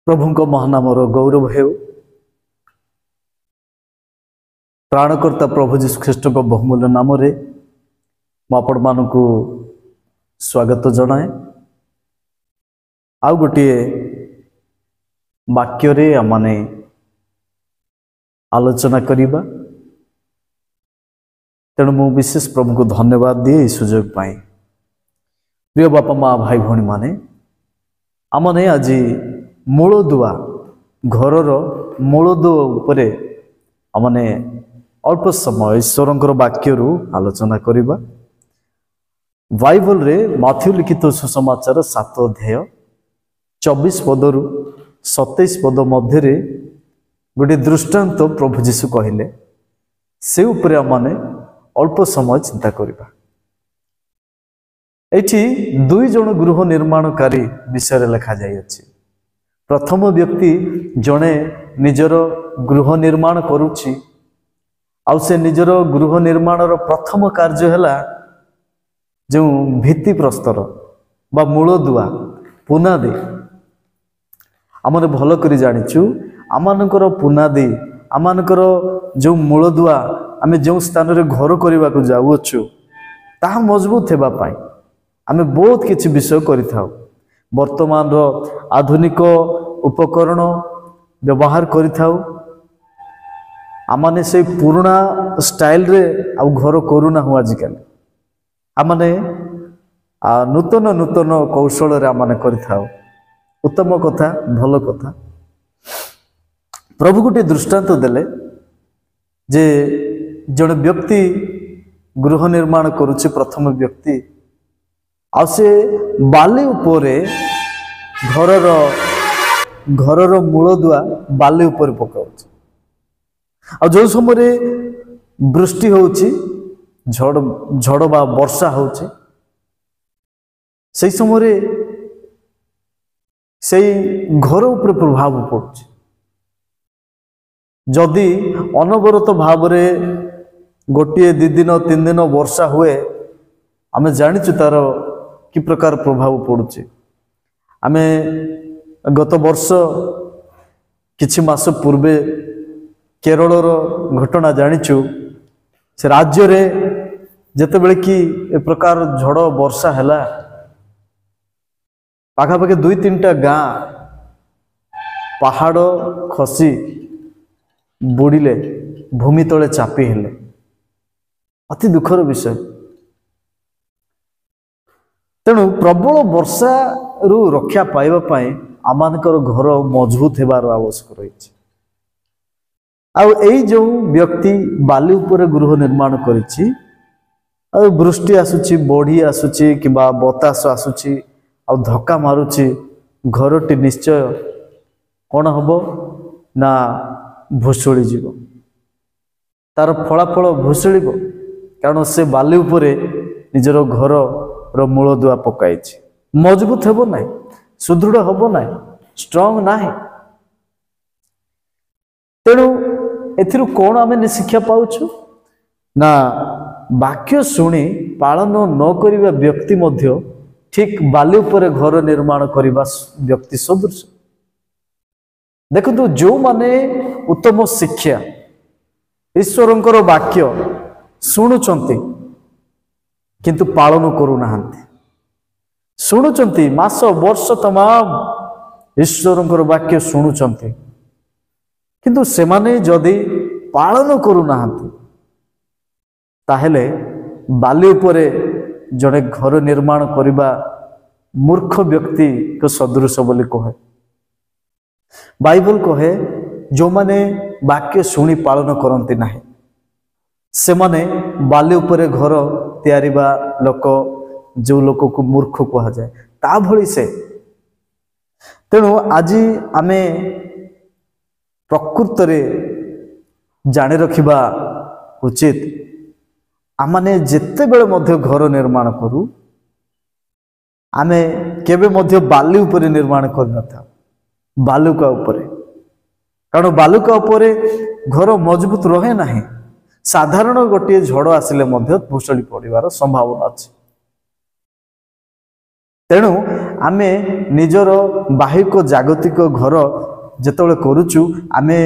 ପ୍ରଭୁଙ୍କ ମହାନାମର ଗୌରବ ହେଉ। ତ୍ରାଣକର୍ତ୍ତା ପ୍ରଭୁ ଯୀଶୁ ଖ୍ରୀଷ୍ଟଙ୍କ ବହୁମୂଲ୍ୟ ନାମରେ ମୁଁ ଆପଣମାନଙ୍କୁ ସ୍ୱାଗତ ଜଣାଏ। ଆଉ ଗୋଟିଏ ବାକ୍ୟରେ ଆମମାନେ ଆଲୋଚନା କରିବା, ତେଣୁ ମୁଁ ବିଶେଷ ପ୍ରଭୁଙ୍କୁ ଧନ୍ୟବାଦ ଦିଏ ଏହି ସୁଯୋଗ ପାଇଁ। ପ୍ରିୟ ବାପା ମା, ଭାଇ ଭଉଣୀମାନେ, ଆମମାନେ ଆଜି ମୂଳଦୁଆ, ଘରର ମୂଳଦୁଆ ଉପରେ ଆମମାନେ ଅଳ୍ପ ସମୟ ଈଶ୍ୱରଙ୍କର ବାକ୍ୟରୁ ଆଲୋଚନା କରିବା। ବାଇବଲରେ ମାଥ୍ୟୁ ଲିଖିତ ସୁସମାଚାର 7 ଅଧ୍ୟାୟ 24 ପଦରୁ 27 ପଦ ମଧ୍ୟରେ ଗୋଟିଏ ଦୃଷ୍ଟାନ୍ତ ପ୍ରଭୁ ଯୀଶୁ କହିଲେ, ସେ ଉପରେ ଆମମାନେ ଅଳ୍ପ ସମୟ ଚିନ୍ତା କରିବା। ଏଇଠି 2 ଜଣ ଗୃହ ନିର୍ମାଣକାରୀ ବିଷୟରେ ଲେଖାଯାଇଅଛି। ପ୍ରଥମ ବ୍ୟକ୍ତି ଜଣେ ନିଜର ଗୃହ ନିର୍ମାଣ କରୁଛି, ଆଉ ସେ ନିଜର ଗୃହ ନିର୍ମାଣର ପ୍ରଥମ କାର୍ଯ୍ୟ ହେଲା ଯେଉଁ ଭିତ୍ତିପ୍ରସ୍ତର ବା ମୂଳଦୁଆ, ପୁନାଦି। ଆମେ ଭଲ କରି ଜାଣିଛୁ, ଆମମାନଙ୍କର ପୁନାଦି, ଆମମାନଙ୍କର ଯେଉଁ ମୂଳଦୁଆ, ଆମେ ଯେଉଁ ସ୍ଥାନରେ ଘର କରିବାକୁ ଯାଉଅଛୁ ତାହା ମଜବୁତ ହେବା ପାଇଁ ଆମେ ବହୁତ କିଛି ବିଷୟ କରିଥାଉ। ବର୍ତ୍ତମାନର ଆଧୁନିକ ଉପକରଣ ବ୍ୟବହାର କରିଥାଉ। ଆମମାନେ ସେଇ ପୁରୁଣା ଷ୍ଟାଇଲରେ ଆଉ ଘର କରୁନାହୁଁ। ଆଜିକାଲି ଆମମାନେ ନୂତନ ନୂତନ କୌଶଳରେ ଆମମାନେ କରିଥାଉ। ଉତ୍ତମ କଥା, ଭଲ କଥା। ପ୍ରଭୁ ଗୋଟିଏ ଦୃଷ୍ଟାନ୍ତ ଦେଲେ ଯେ ଜଣେ ବ୍ୟକ୍ତି ଗୃହ ନିର୍ମାଣ କରୁଛି, ପ୍ରଥମ ବ୍ୟକ୍ତି, ଆଉ ସେ ବାଲି ଉପରେ ଘରର ମୂଳଦୁଆ ବାଲି ଉପରେ ପକାଉଛି। ଆଉ ଯେଉଁ ସମୟରେ ବୃଷ୍ଟି ହେଉଛି, ଝଡ଼ ବା ବର୍ଷା ହେଉଛି, ସେଇ ସମୟରେ ସେଇ ଘର ଉପରେ ପ୍ରଭାବ ପଡ଼ୁଛି। ଯଦି ଅନବରତ ଭାବରେ ଗୋଟିଏ 2 ଦିନ 3 ଦିନ ବର୍ଷା ହୁଏ, ଆମେ ଜାଣିଛୁ ତାର କି ପ୍ରକାର ପ୍ରଭାବ ପଡ଼ୁଛି। ଆମେ ଗତ ବର୍ଷ କିଛି ମାସ ପୂର୍ବେ କେରଳର ଘଟଣା ଜାଣିଛୁ। ସେ ରାଜ୍ୟରେ ଯେତେବେଳେ କି ଏ ପ୍ରକାର ଝଡ଼ ବର୍ଷା ହେଲା, ପାଖାପାଖି 2 3ଟା ଗାଁ ପାହାଡ଼ ଖସି ବୁଡ଼ିଲେ, ଭୂମି ତଳେ ଚାପି ହେଲେ। ଅତି ଦୁଃଖର ବିଷୟ। ତେଣୁ ପ୍ରବଳ ବର୍ଷାରୁ ରକ୍ଷା ପାଇବା ପାଇଁ ଆମମାନଙ୍କର ଘର ମଜବୁତ ହେବାର ଆବଶ୍ୟକ ରହିଛି। ଆଉ ଏଇ ଯେଉଁ ବ୍ୟକ୍ତି ବାଲି ଉପରେ ଗୃହ ନିର୍ମାଣ କରିଛି, ଆଉ ବୃଷ୍ଟି ଆସୁଛି, ବଢ଼ି ଆସୁଛି କିମ୍ବା ବତାସ ଆସୁଛି, ଆଉ ଧକ୍କା ମାରୁଛି, ଘରଟି ନିଶ୍ଚୟ କ'ଣ ହେବ ନା ଭୁଷୁଡ଼ି ଯିବ। ତାର ଫଳାଫଳ ଭୁଷୁଡ଼ିବ, କାରଣ ସେ ବାଲି ଉପରେ ନିଜର ଘରର ମୂଳଦୁଆ ପକାଇଛି। ମଜବୁତ ହେବ ନାହିଁ, ସୁଦୃଢ଼ ହେବ ନାହିଁ, ଷ୍ଟ୍ରଙ୍ଗ ନାହିଁ। ତେଣୁ ଏଥିରୁ କ'ଣ ଆମେ ଶିକ୍ଷା ପାଉଛୁ ନା, ବାକ୍ୟ ଶୁଣି ପାଳନ ନ କରିବା ବ୍ୟକ୍ତି ମଧ୍ୟ ଠିକ ବାଲି ଉପରେ ଘର ନିର୍ମାଣ କରିବା ବ୍ୟକ୍ତି ସଦୃଶ। ଦେଖନ୍ତୁ, ଯେଉଁମାନେ ଉତ୍ତମ ଶିକ୍ଷା, ଈଶ୍ୱରଙ୍କର ବାକ୍ୟ ଶୁଣୁଛନ୍ତି କିନ୍ତୁ ପାଳନ କରୁନାହାନ୍ତି, ଶୁଣୁଛନ୍ତି ମାସ ବର୍ଷ ତମାମ ଈଶ୍ୱରଙ୍କର ବାକ୍ୟ ଶୁଣୁଛନ୍ତି, କିନ୍ତୁ ସେମାନେ ଯଦି ପାଳନ କରୁନାହାନ୍ତି, ତାହେଲେ ବାଲି ଉପରେ ଜଣେ ଘର ନିର୍ମାଣ କରିବା ମୂର୍ଖ ବ୍ୟକ୍ତିଙ୍କ ସଦୃଶ ବୋଲି କହେ ବାଇବଲ। କହେ ଯେଉଁମାନେ ବାକ୍ୟ ଶୁଣି ପାଳନ କରନ୍ତି ନାହିଁ, ସେମାନେ ବାଲି ଉପରେ ଘର ତିଆରିବା ଲୋକ, ଯେଉଁ ଲୋକକୁ ମୂର୍ଖ କୁହାଯାଏ, ତା ଭଳି ସେ। ତେଣୁ ଆଜି ଆମେ ପ୍ରକୃତରେ ଜାଣି ରଖିବା ଉଚିତ, ଆମମାନେ ଯେତେବେଳେ ମଧ୍ୟ ଘର ନିର୍ମାଣ କରୁ, ଆମେ କେବେ ମଧ୍ୟ ବାଲି ଉପରେ ନିର୍ମାଣ କରିନଥାଉ, ବାଲୁକା ଉପରେ। କାରଣ ବାଲୁକା ଉପରେ ଘର ମଜବୁତ ରହେ ନାହିଁ। ସାଧାରଣ ଗୋଟିଏ ଝଡ଼ ଆସିଲେ ମଧ୍ୟ ଭୁଷୁଡ଼ି ପଡ଼ିବାର ସମ୍ଭାବନା ଅଛି। ତେଣୁ ଆମେ ନିଜର ବାହ୍ୟିକ ଜାଗତିକ ଘର ଯେତେବେଳେ କରୁଛୁ, ଆମେ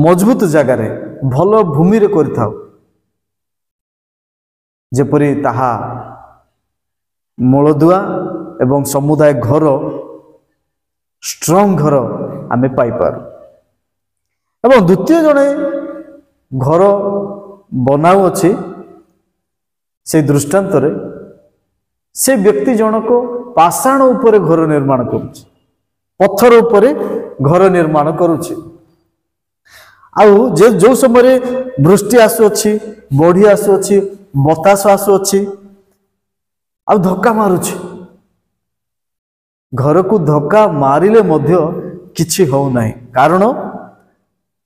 ମଜବୁତ ଜାଗାରେ, ଭଲ ଭୂମିରେ କରିଥାଉ, ଯେପରି ତାହା ମୂଳଦୁଆ ଏବଂ ସମୁଦାୟ ଘର ଷ୍ଟ୍ରଙ୍ଗ ଘର ଆମେ ପାଇପାରୁ। ଏବଂ ଦ୍ୱିତୀୟ ଜଣେ ଘର ବନାଉଅଛି, ସେଇ ଦୃଷ୍ଟାନ୍ତରେ ସେ ବ୍ୟକ୍ତି ଜଣକ ପାଷାଣ ଉପରେ ଘର ନିର୍ମାଣ କରୁଛି, ପଥର ଉପରେ ଘର ନିର୍ମାଣ କରୁଛି। ଆଉ ଯେ ଯେଉଁ ସମୟରେ ବୃଷ୍ଟି ଆସୁଅଛି, ବଢ଼ି ଆସୁଅଛି, ବତାସ ଆସୁଅଛି ଆଉ ଧକ୍କା ମାରୁଛି, ଘରକୁ ଧକ୍କା ମାରିଲେ ମଧ୍ୟ କିଛି ହେଉନାହିଁ, କାରଣ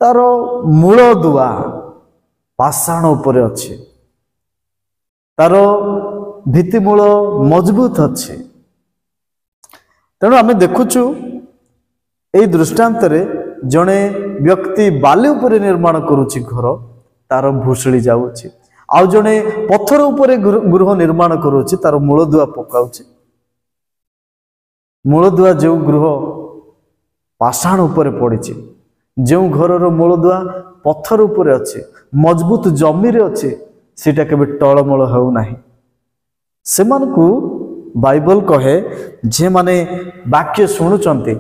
ତାର ମୂଳ ଦୁଆ ପାଷାଣ ଉପରେ ଅଛି, ତାର ଭିତ୍ତିମୂଳ ମଜବୁତ ଅଛି। ତେଣୁ ଆମେ ଦେଖୁଛୁ ଏଇ ଦୃଷ୍ଟାନ୍ତରେ ଜଣେ ବ୍ୟକ୍ତି ବାଲି ଉପରେ ନିର୍ମାଣ କରୁଛି ଘର, ତାର ଭୁଷୁଳି ଯାଉଅଛି। ଆଉ ଜଣେ ପଥର ଉପରେ ଗୃହ ନିର୍ମାଣ କରୁଅଛି, ତାର ମୂଳଦୁଆ ପକାଉଛି। ମୂଳଦୁଆ ଯେଉଁ ଗୃହ ପାଷାଣ ଉପରେ ପଡ଼ିଛି, ଯେଉଁ ଘରର ମୂଳଦୁଆ ପଥର ଉପରେ ଅଛି, ମଜବୁତ ଜମିରେ ଅଛି, ସେଇଟା କେବେ ଟଳମଳ ହେଉନାହିଁ। ସେମାନଙ୍କୁ ବାଇବଲ କହେ, ଯେଉଁମାନେ ବାକ୍ୟ ଶୁଣୁଛନ୍ତି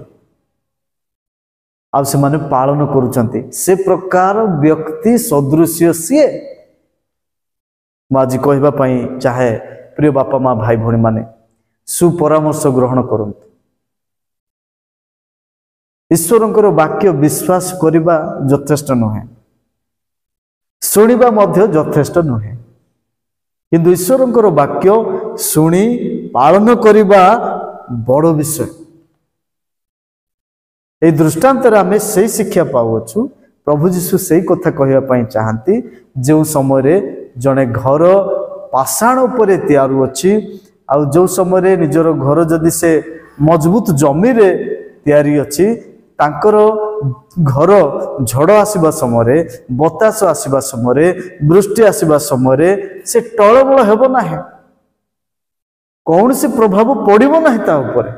ଆଉ ସେମାନେ ପାଳନ କରୁଛନ୍ତି, ସେ ପ୍ରକାର ବ୍ୟକ୍ତି ସଦୃଶ୍ୟ ସିଏ। ମୁଁ ଆଜି କହିବା ପାଇଁ ଚାହେଁ, ପ୍ରିୟ ବାପା ମା, ଭାଇ ଭଉଣୀମାନେ, ସୁପରାମର୍ଶ ଗ୍ରହଣ କରନ୍ତୁ। ଈଶ୍ୱରଙ୍କର ବାକ୍ୟ ବିଶ୍ୱାସ କରିବା ଯଥେଷ୍ଟ ନୁହେଁ, ଶୁଣିବା ମଧ୍ୟ ଯଥେଷ୍ଟ ନୁହେଁ, କିନ୍ତୁ ଈଶ୍ୱରଙ୍କର ବାକ୍ୟ ଶୁଣି ପାଳନ କରିବା ବଡ଼ ବିଷୟ। ଏଇ ଦୃଷ୍ଟାନ୍ତରେ ଆମେ ସେଇ ଶିକ୍ଷା ପାଉଅଛୁ। ପ୍ରଭୁ ଯୀଶୁ ସେଇ କଥା କହିବା ପାଇଁ ଚାହାନ୍ତି, ଯେଉଁ ସମୟରେ ଜଣେ ଘର ପାଷାଣ ଉପରେ ତିଆରି ଅଛି ଆଉ ଯେଉଁ ସମୟରେ ନିଜର ଘର ଯଦି ସେ ମଜବୁତ ଜମିରେ ତିଆରି ଅଛି, ତାଙ୍କର ଘର ଝଡ଼ ଆସିବା ସମୟରେ, ବତାସ ଆସିବା ସମୟରେ, ବୃଷ୍ଟି ଆସିବା ସମୟରେ ସେ ଟଳମଳ ହେବ ନାହିଁ, କୌଣସି ପ୍ରଭାବ ପଡ଼ିବ ନାହିଁ ତା ଉପରେ।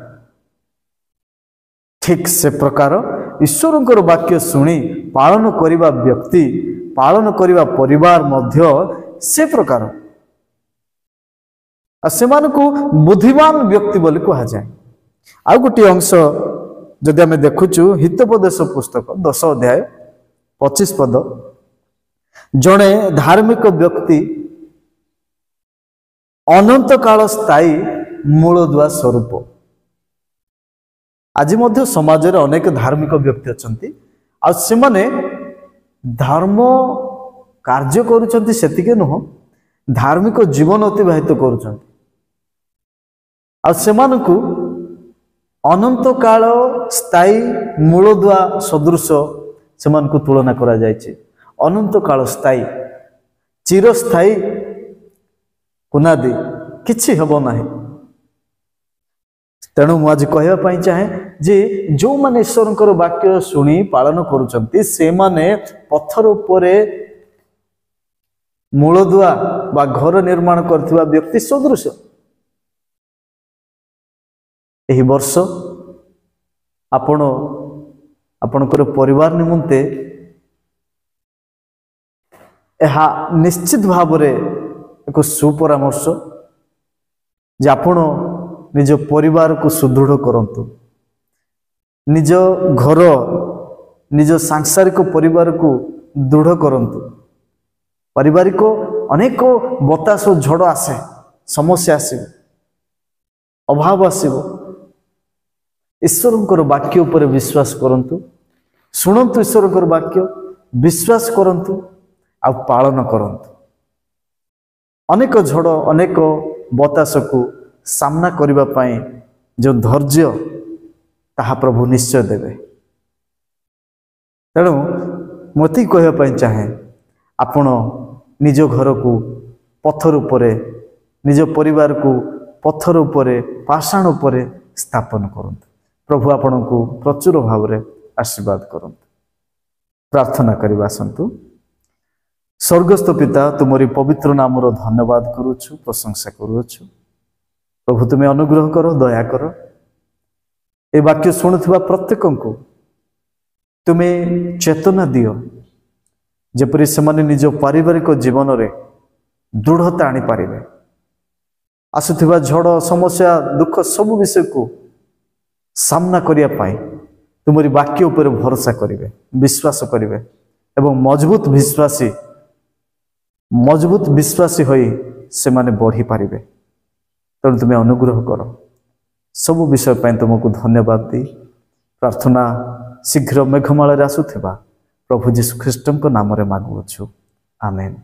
ଠିକ ସେ ପ୍ରକାର ଈଶ୍ୱରଙ୍କର ବାକ୍ୟ ଶୁଣି ପାଳନ କରିବା ବ୍ୟକ୍ତି, ପାଳନ କରିବା ପରିବାର ମଧ୍ୟ ସେ ପ୍ରକାର, ଆଉ ସେମାନଙ୍କୁ ବୁଦ୍ଧିମାନ ବ୍ୟକ୍ତି ବୋଲି କୁହାଯାଏ। ଆଉ ଗୋଟିଏ ଅଂଶ ଯଦି ଆମେ ଦେଖୁଛୁ, ହିତୋପଦେଶ ପୁସ୍ତକ 10 ଅଧ୍ୟାୟ 25 ପଦ, ଜଣେ ଧାର୍ମିକ ବ୍ୟକ୍ତି ଅନନ୍ତକାଳ ସ୍ଥାୟୀ ମୂଳଦୁଆ ସ୍ୱରୂପ। ଆଜି ମଧ୍ୟ ସମାଜରେ ଅନେକ ଧାର୍ମିକ ବ୍ୟକ୍ତି ଅଛନ୍ତି, ଆଉ ସେମାନେ ଧର୍ମ କାର୍ଯ୍ୟ କରୁଛନ୍ତି ସେତିକି ନୁହଁ, ଧାର୍ମିକ ଜୀବନ ଅତିବାହିତ କରୁଛନ୍ତି, ଆଉ ସେମାନଙ୍କୁ ଅନନ୍ତକାଳ ସ୍ଥାୟୀ ମୂଳଦୁଆ ସଦୃଶ ସେମାନଙ୍କୁ ତୁଳନା କରାଯାଇଛି। ଅନନ୍ତକାଳ ସ୍ଥାୟୀ, ଚିରସ୍ଥାୟୀ ପୁନାଦି, କିଛି ହେବ ନାହିଁ। ତେଣୁ ମୁଁ ଆଜି କହିବା ପାଇଁ ଚାହେଁ ଯେ ଯେଉଁମାନେ ଈଶ୍ୱରଙ୍କର ବାକ୍ୟ ଶୁଣି ପାଳନ କରୁଛନ୍ତି, ସେମାନେ ପଥର ଉପରେ ମୂଳଦୁଆ ବା ଘର ନିର୍ମାଣ କରିଥିବା ବ୍ୟକ୍ତି ସଦୃଶ। ଏହି ବର୍ଷ ଆପଣ ଆପଣଙ୍କର ପରିବାର ନିମନ୍ତେ ଏହା ନିଶ୍ଚିତ ଭାବରେ ଏକ ସୁପରାମର୍ଶ ଯେ ଆପଣ ନିଜ ପରିବାରକୁ ସୁଦୃଢ଼ କରନ୍ତୁ, ନିଜ ଘର, ନିଜ ସାଂସାରିକ ପରିବାରକୁ ଦୃଢ଼ କରନ୍ତୁ। ପାରିବାରିକ ଅନେକ ବତାସ ଝଡ଼ ଆସେ, ସମସ୍ୟା ଆସିବ, ଅଭାବ ଆସିବ। ଈଶ୍ୱରଙ୍କର ବାକ୍ୟ ଉପରେ ବିଶ୍ୱାସ କରନ୍ତୁ, ଶୁଣନ୍ତୁ ଈଶ୍ୱରଙ୍କର ବାକ୍ୟ, ବିଶ୍ୱାସ କରନ୍ତୁ ଆଉ ପାଳନ କରନ୍ତୁ। ଅନେକ ଝଡ଼, ଅନେକ ବତାସକୁ ସାମ୍ନା କରିବା ପାଇଁ ଯେଉଁ ଧୈର୍ଯ୍ୟ, ତାହା ପ୍ରଭୁ ନିଶ୍ଚୟ ଦେବେ। ତେଣୁ ମୁଁ ଏତିକି କହିବା ପାଇଁ ଚାହେଁ, ଆପଣ ନିଜ ଘରକୁ ପଥର ଉପରେ, ନିଜ ପରିବାରକୁ ପଥର ଉପରେ, ପାଷାଣ ଉପରେ ସ୍ଥାପନ କରନ୍ତୁ। ପ୍ରଭୁ ଆପଣଙ୍କୁ ପ୍ରଚୁର ଭାବରେ ଆଶୀର୍ବାଦ କରନ୍ତୁ। ପ୍ରାର୍ଥନା କରିବା ଆସନ୍ତୁ। ସ୍ୱର୍ଗସ୍ଥ ପିତା, ତୁମରି ପବିତ୍ର ନାମର ଧନ୍ୟବାଦ କରୁଅଛୁ, ପ୍ରଶଂସା କରୁଅଛୁ। ପ୍ରଭୁ, ତୁମେ ଅନୁଗ୍ରହ କର, ଦୟା କର। ଏ ବାକ୍ୟ ଶୁଣୁଥିବା ପ୍ରତ୍ୟେକଙ୍କୁ ତୁମେ ଚେତନା ଦିଅ, ଯେପରି ସେମାନେ ନିଜ ପାରିବାରିକ ଜୀବନରେ ଦୃଢ଼ତା ଆଣିପାରିବେ, ଆସୁଥିବା ଝଡ଼, ସମସ୍ୟା, ଦୁଃଖ ସବୁ ବିଷୟକୁ ସାମ୍ନା କରିବା ପାଇଁ ତୁମରି ବାକ୍ୟ ଉପରେ ଭରସା କରିବେ, ବିଶ୍ୱାସ କରିବେ ଏବଂ ମଜବୁତ ବିଶ୍ୱାସୀ ହୋଇ ସେମାନେ ବଢ଼ିପାରିବେ। ତେଣୁ ତୁମେ ଅନୁଗ୍ରହ କର। ସବୁ ବିଷୟ ପାଇଁ ତୁମକୁ ଧନ୍ୟବାଦ ଦେଇ ପ୍ରାର୍ଥନା ଶୀଘ୍ର ମେଘମାଳରେ ଆସୁଥିବା ପ୍ରଭୁ ଯୀଶୁଖ୍ରୀଷ୍ଟଙ୍କ ନାମରେ ମାଗୁଅଛୁ, ଆମେନ୍।